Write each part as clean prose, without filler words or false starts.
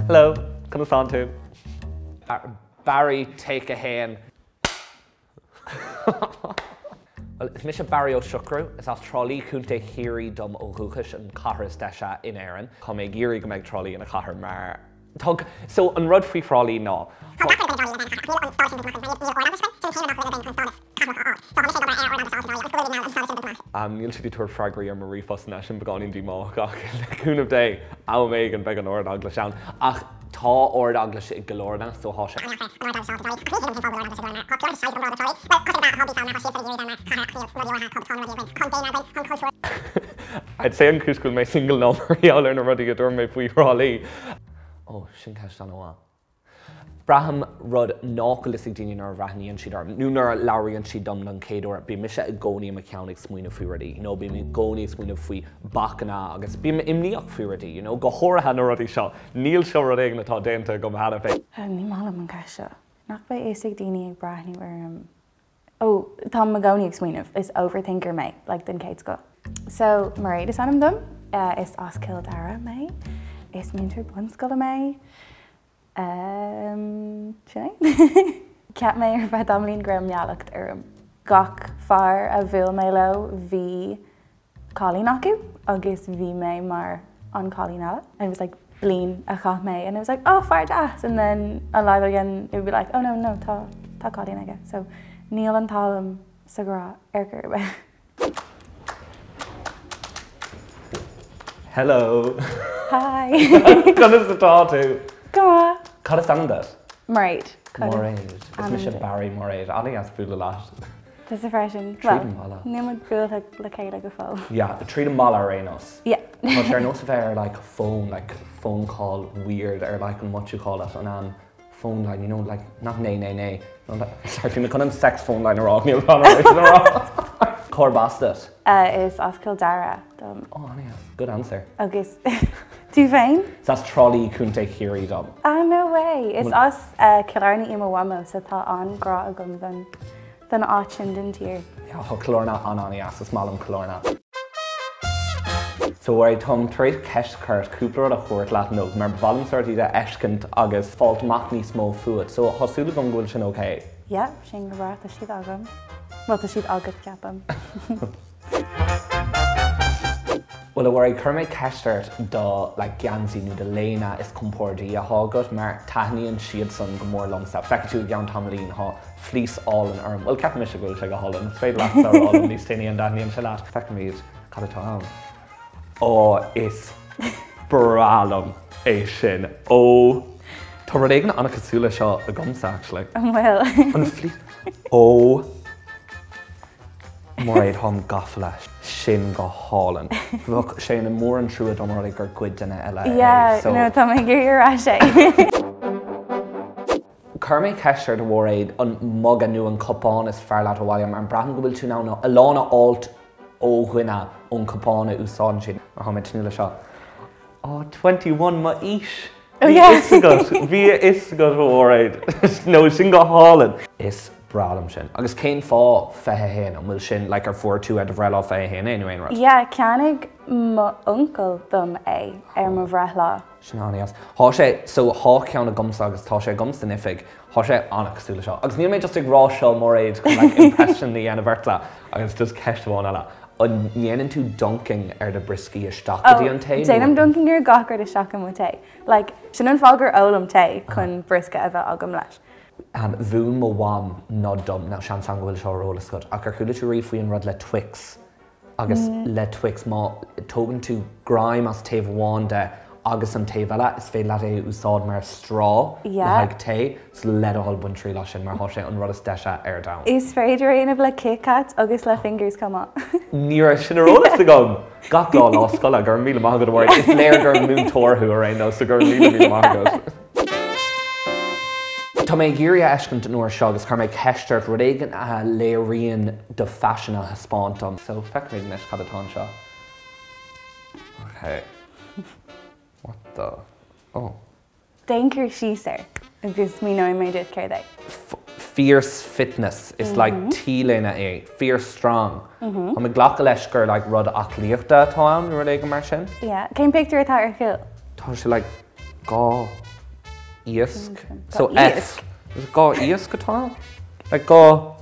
Hello, conas tánn tú? Barry take 1. Bhuel, is mise Barry Ó Siochrú, is as Trá Lí, Contae Chiarraí dom ó dhúchas, an chathair is deise in Éirinn. Tá mé ag iarraidh go mbeidh Trá Lí ina chathair mar tá so an rud faoi Thrá Lí ná. Níl siad ag tabhairt freagraí ar mo ríomhphostanna, sin beagáinín díomách ach le cúnamh Dé, am éigin beidh an Ard-Eaglais ann. Ach tá Ard-Eaglais i gCill Airne so thá sé. I'd say an chúis go bhfuil mé single ná mar gheall ar na rudaí a dúirt mé faoi Thrá Lí. Ó, sin ceist an-mhaith. Braithim rud nach bhfuil fhios ag daoine nuair a bhreathnaíonn siad orm, nó nuair a labhraíonn siad dom don chéad uair, bíonn mise i gcónaí i mo cheann ag smaoineamh faoi rudaí, you know, bím i gcónaí ag smaoineamh faoi bacanna agus bím imníoch faoi rudaí, you know, go háirithe na rudaí seo. Níl seo rud éigin atá déanta agam cheana féin. Ní maith liom an ceist seo. Nach mbeidh fhios ag daoine ag breathnú orm Ó, táim i gcónaí ag smaoineamh. Is overthinker mé, like den chéad scoth. So, Mairéad is ainm dom. Is as Cill Dara mé. Is múinteoir bunscoile mé. Sin é. Cheap mé ar feadh tamaillín go raibh meallacht orm. Gach fear a bhuail mé leo, bhí cailín acu agus bhí mé mar an cailín eile. And it was like bliain a chaith mé and it was like oh fear deas and then an lá again it would be like oh no no tá tá cailín aige so níl an t-ádh liom sa ghrá ar chor ar bith. Hello. Hi. Conas atá tú? Go maith. Cad is ainm duit? Mairéad. Mairéad. Is mise Barry Mairéad. An-deas bualadh leat. Tusa freisin. Tríd an mballa. Níl muid buailte le chéile go fóill. Yeah, tríd an mballa ar aon nós. Yeah. Tá sé ar nós a bheith ar like phone, like phone call weird ar like an what you call it, an an phone line, you know, like nach naoi naoi naoi. No, like, sorry, bhí mé chun an sex phone line a rá, níl an a rá. Cárb as duit? Is as Cill Dara dom. Oh, an-deas. Good answer. Agus tú féin? Is as Trá Lí, Contae Chiarraí dom. Ah, no way! Is as Cill Airne í mo mhamó, so tá an-ghrá agam don don áit sin den tír. Yeah, tá Cill Airne an-an-deas, is maith liom Cill Airne. So right, táim tar éis ceist a chur ort, cúpla rud a thabhairt leat nó mar ba mhaith liom sort iad a fheiscint agus fáilt amach níos mó fúat. So tá súil agam go bhfuil sin ok. Yeah, sin go breá, tá siad agam. Bhuel, tá siad agat, ceapaim. Bhuel, a Mhairéad, chuir mé ceist ort do like geansaí nó do léine is compordaí atá agat mar taitníonn siadsan go mór liomsa. Feicfidh tú i gceann tamaillín, tá fleece álainn orm. Bhuel, ceapann mise go bhfuil sé go hálainn. Is féidir leatsa a rá liom níos déanaí an dtaitníonn sé leat. Feicfimid cad atá ann. Ó, is breá liom é sin. Ó, tá rud éigin an-chosúil leis seo agamsa, actually. An bhfuil? An fleece. Ó. Mairéad, táim gafa leis. Sin go hálainn. Bheadh sé ina mór an trua dá mba rud é gur ghoid duine eile é. Yeah, so. No, tá mé ag iarraidh ar ais é. Chuir mé ceist ort a Mhairéad an muga nó an cupán is fearr leat abhaile mar braithim go bhfuil tú in ann a lán a fháilt ó dhuine ón cupán a úsáideann siad. Mar tá mé ag tnúth le seo. Oh, 21 mo aois! Bhí a fhios agat! Bhí a fhios agat, a Mhairéad! No, sin go hálainn! Is breá liom sin. Agus cén fáth 21? An bhfuil sin, like, ar fuair tú ar do bhreithlá 21 é nó aon rud? Yeah, cheannaigh m'uncail dom é ar mo bhreithlá. Sin an-deas. Thá sé, so thá ceann agamsa agus tá sé agam san oifig. Thá sé an-chosúil le seo. Agus níl mé just ag rá seo, Mairéad, chun like impression a dhéanamh ortsa. Agus just ceist amháin eile. An ndéanann tú dunking ar do brioscaí isteach go dtí an tae? Oh, déanaim dunking ar gach rud isteach i mo tae. Like, sin an fáth gur ólaim tae, chun briosca a bheith agam leis. Mhúin mo mham nod dom, now seans ann go bhfuil seo ar eolas agat, ach ar chuala tú riamh faoi an rud le Twix? Agus le Twix, má tógann tú greim as taobh amháin de agus an taobh eile, is féidir leat é a úsáid mar straw le haghaidh tae. So le do thoil bain triail as sin mar thá sé an rud is deise ar domhan. Is féidir é a dhéanamh le Kit Kats agus le Fingers chomh maith. Ní raibh sin ar eolas agam! Gach lá lá scoile, go raibh míle maith agat a Mhairéad. Is léir gur múinteoir thú ar aon nós so go raibh míle míle maith agat. Tá mé ag iarraidh a fheiscint an uair seo agus chuir mé ceist ort rud éigin a léiríonn do phaisean a thaispeáint dom. So feicfimid anois cad atá anseo. Ok. What the? Oh. Déan cur síos air agus míneoidh mé duit céard é. Fierce fitness, is like T-léine é, fierce strong. Táim ag glacadh leis gur like rud aclaíochta atá ann nó rud éigin mar sin. Yeah. Cén pictiúr atá ar chúl? Tá sé like 2. Iasc. So F. Is 2 iasc atá ann? Like 2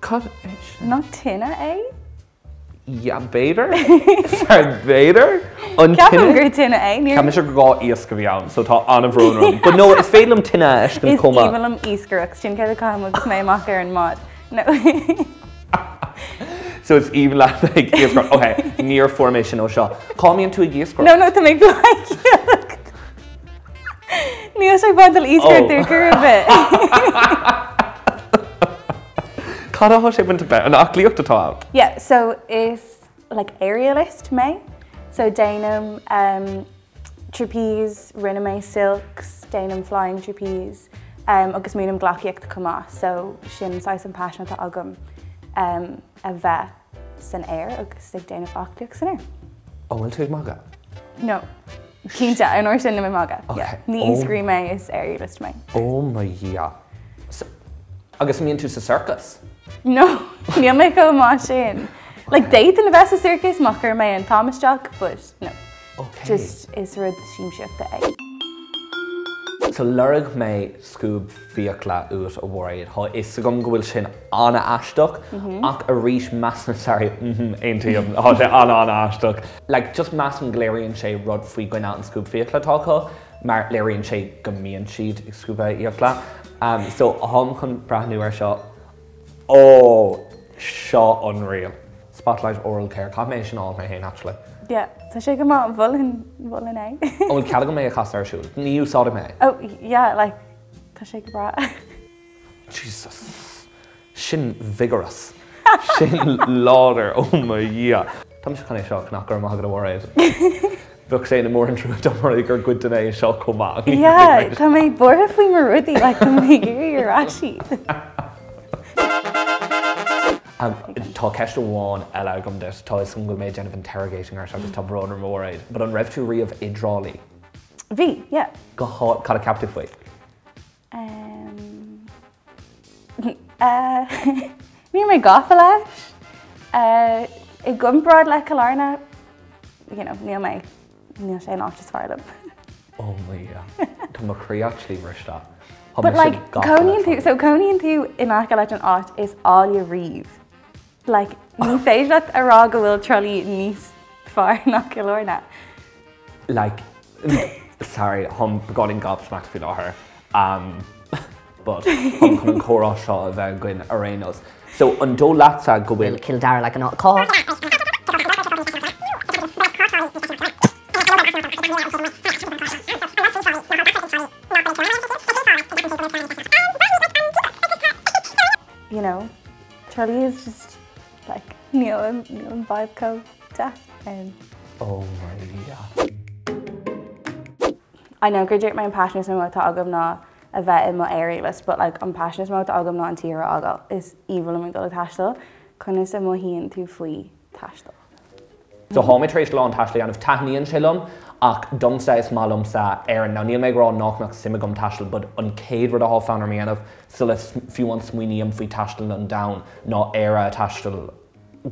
Cad é sin? Nach tine é? Yeah, b'fhéidir. Sorry, b'fhéidir. An tine? Ceapaim gur tine é. Ceap mise gur 2 iasc a bhí ann, so tá an-bhrón orm. But no, is féidir liom tine a fheiscint chomh maith. Is aoibhinn liom iascaireacht, sin céard a chaithim agus mé amach ar an mbád. No. So is aoibhinn leat ag iascaireacht. Ok, níor fuair mé sin ó seo. Cá mbíonn tú ag iascaireacht? No, no, tá mé ag pleidhcíocht. Níl sé ag baint le iascaireacht ar chor ar bith. Cad atá sé bainteach le? An aclaíocht atá ann? Yeah, so is like aerialist mé. So déanaim um, trapeze, rinne mé silks, déanaim flying trapeze um, agus múinim gleacaíocht chomh maith. So sin saghas an passion atá agam um, a bheith san aer agus ag déanamh aclaíocht san aer. An bhfuil tú ag magadh? No. Cinnte, an uair sin níl mé ag magadh. Okay. Yeah. Ní iascaire mé is aerialist mé. Oh my Dhia. So, agus an mbíonn tú sa circus? No, níl mé chomh maith sin. Like, d'fhéadfainn a bheith sa circus má chuir mé an t-am isteach, but no. Okay. Just is rud siamsaíochta é. So lorg mé scuab fiacla uait a Mhairéad. Tá fhios agam go bhfuil sin an-aisteach ach arís measaim, sorry, mhm, aontaím, tá sé an-an-aisteach. Like just measaim go léiríonn sé rud faoi dhuine an scuab fiacla atá acu mar léiríonn sé go mbíonn siad ag scuabadh a fhiacla. Um, so táim chun breathnú ar seo. Ó, seo unreal. Spotlight Oral Care, caithfidh mé é sin a fháil mé féin actually. Yeah, tá sé go maith, mholfainn, mholfainn é. An bhfuil cead agam é a chasadh ar siúl? Ní úsáidfidh mé é. Oh, yeah, like, tá sé go breá. Jesus. Sin vigorous. Sin láidir, oh mo Dhia. Tá mise chun é seo a cheannach, go raibh maith agat a Mhairéad. Bheadh sé ina mór an trua dá mba rud é gur goideadh é seo chomh maith. Yeah, tá mé buartha faoi mo rudaí, like, tá mé ag iarraidh ar ais iad. Tá ceist amháin eile agam duit. Tá fhios agam go bhfuil mé ag déanamh interrogating ort agus tá brón orm a Mhairéad, but an raibh tú riamh i dTrá Lí? Bhí, yeah. Go há, cad a cheap tú faoi? Um, uh, ní raibh mé gafa leis. Uh, I gcomparáid le Cill Airne, you know, níl mé, níl sé an áit is fearr liom. Oh my God. Tá mo chroí actually briste. Tá But like, cónaíonn tú, so cónaíonn tú in aice leis an áit is áille riamh. Like, ní féidir leat a rá go bhfuil Trá Lí níos fearr ná Cill Airne. Like, sorry, táim beagáinín gobsmacked faoi láthair. Um, but táim chun an comhrá seo a bheith againn ar aon nós. So, an dóigh leatsa go bhfuil. Cill Dara like an cá. You know, Trá Lí is just like níl an níl an vibe chomh deas ann. Oh my Dhia. I know gur dúirt mé an passion is mó atá agam ná a bheith i mo aerialist but like an passion is mó atá agam ná an tír a fhágáil. Is aoibhinn liom ag dul ag taisteal. Conas a mothaíonn tú faoi taisteal? So tá mé tar éis a lán taistil a dhéanamh, taitníonn sé liom ach domsa is maith liomsa Éirinn. Now níl mé ag rá nach mbeadh suim agam taisteal but an chéad rud atá fonn orm a dhéanamh sula fiú amháin smaoiním faoi taisteal an domhain ná Éire a taisteal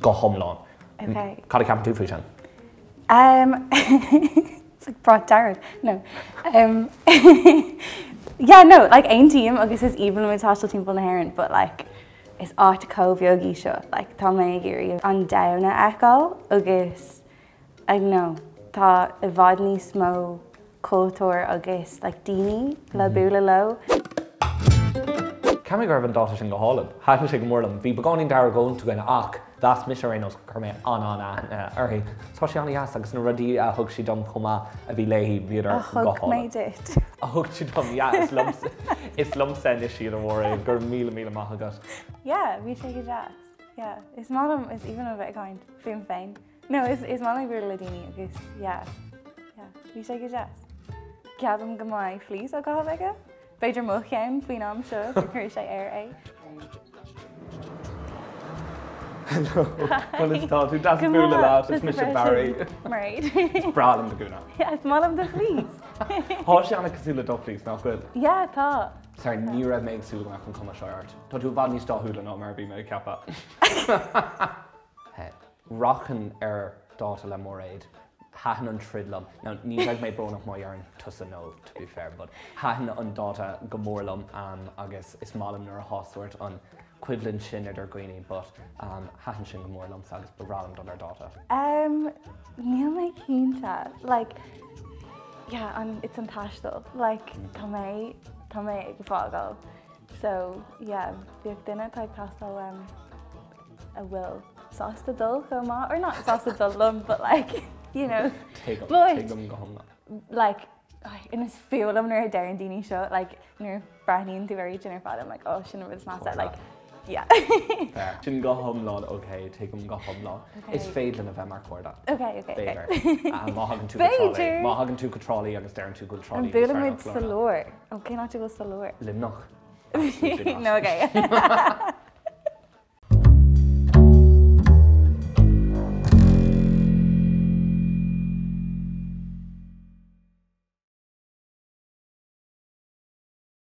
go hiomlán. Okay. Cad a cheapann tú faoi sin? Um, it's like brat dearg. No. Um, yeah, no, like aontaím agus is aoibhinn liom ag taisteal timpeall na hÉireann, but like is áit chomh beag í seo. Like tá mé ag iarraidh an domhan a fheiceáil agus I don't know, tá i bhfad níos mó cultúr agus like daoine le bualadh leo. Cheap mé go raibh an dáta sin go hálainn. Thaitin sé go mór liom. Bhí beagáinín d'argóint againn ach mheas mise ar aon nós gur chuir mé an-an-aithne uirthi. Tá sí an-dheas agus na rudaí a thug sí dom chomh maith a bhí léi, bhíodar A go thug mé hálainn. duit. A thug tú dom, yeah, is liomsa, is liomsa anois iad a Mhairéad, go raibh míle míle maith agat. Yeah, bhí sé go deas. Yeah, is maith liom, is aoibhinn liom a bheith ag caint fúm féin. No, is, is maith liom bualadh le daoine agus yeah, yeah, bhí sé go deas. Ceapaim go mbeidh fleece á chaitheamh aige. B'fhéidir mo cheann faoin am seo gur chuir sé air é. Hello, conas tá tú? Deas bualadh leat, is mise Barry. Mairéad. Is breá liom do ghúna. Yeah, is maith liom do fleece. Tá sé an-cosúil le do fleece, nach bhfuil? Yeah, tá. Sorry, ní raibh mé ag súil go mbeadh an cuma seo ort. Tá tú i bhfad níos dathúla ná mar a bhí mé ag ceapadh. Rachainn ar dáta le Mairéad. Thaitin an troid liom. Now ní bheidh mé brónach má dheireann tusa no, to be fair, but thaitin an dáta go mór liom agus is maith liom nuair atá sórt an coimhlint sin idir dhaoine but thaitin sin go mór liomsa agus ba bhreá liom dul ar dáta. Um, níl mé cinnte. Like, yeah, an, it's an taisteal. Like, tá mé, tá mé ag fágáil. So, yeah, bheadh duine atá ag teastáil uaim a bhfuil sásta dul chomh maith, or not sásta dul liom, but like, you know. Tuigim, tuigim go hiomlán. Like, is fuath liom nuair a deireann daoine seo, like, nuair a breathnaíonn tú ar iad sin ar fad, I'm like, oh, sin an rud is measa, like, yeah. Fair. Sin go hiomlán ok, tuigim go hiomlán. Is féidir linn a bheith mar chairde. Ok, ok, ok. B'fhéidir. Má thagann tú go Trá Lí. Má thagann tú go Trá Lí agus deireann tú go bhfuil Trá Lí níos fearr ná Buailimid sa lár. Ó, cén áit a bhfuil sa lár? Luimneach. No, ok.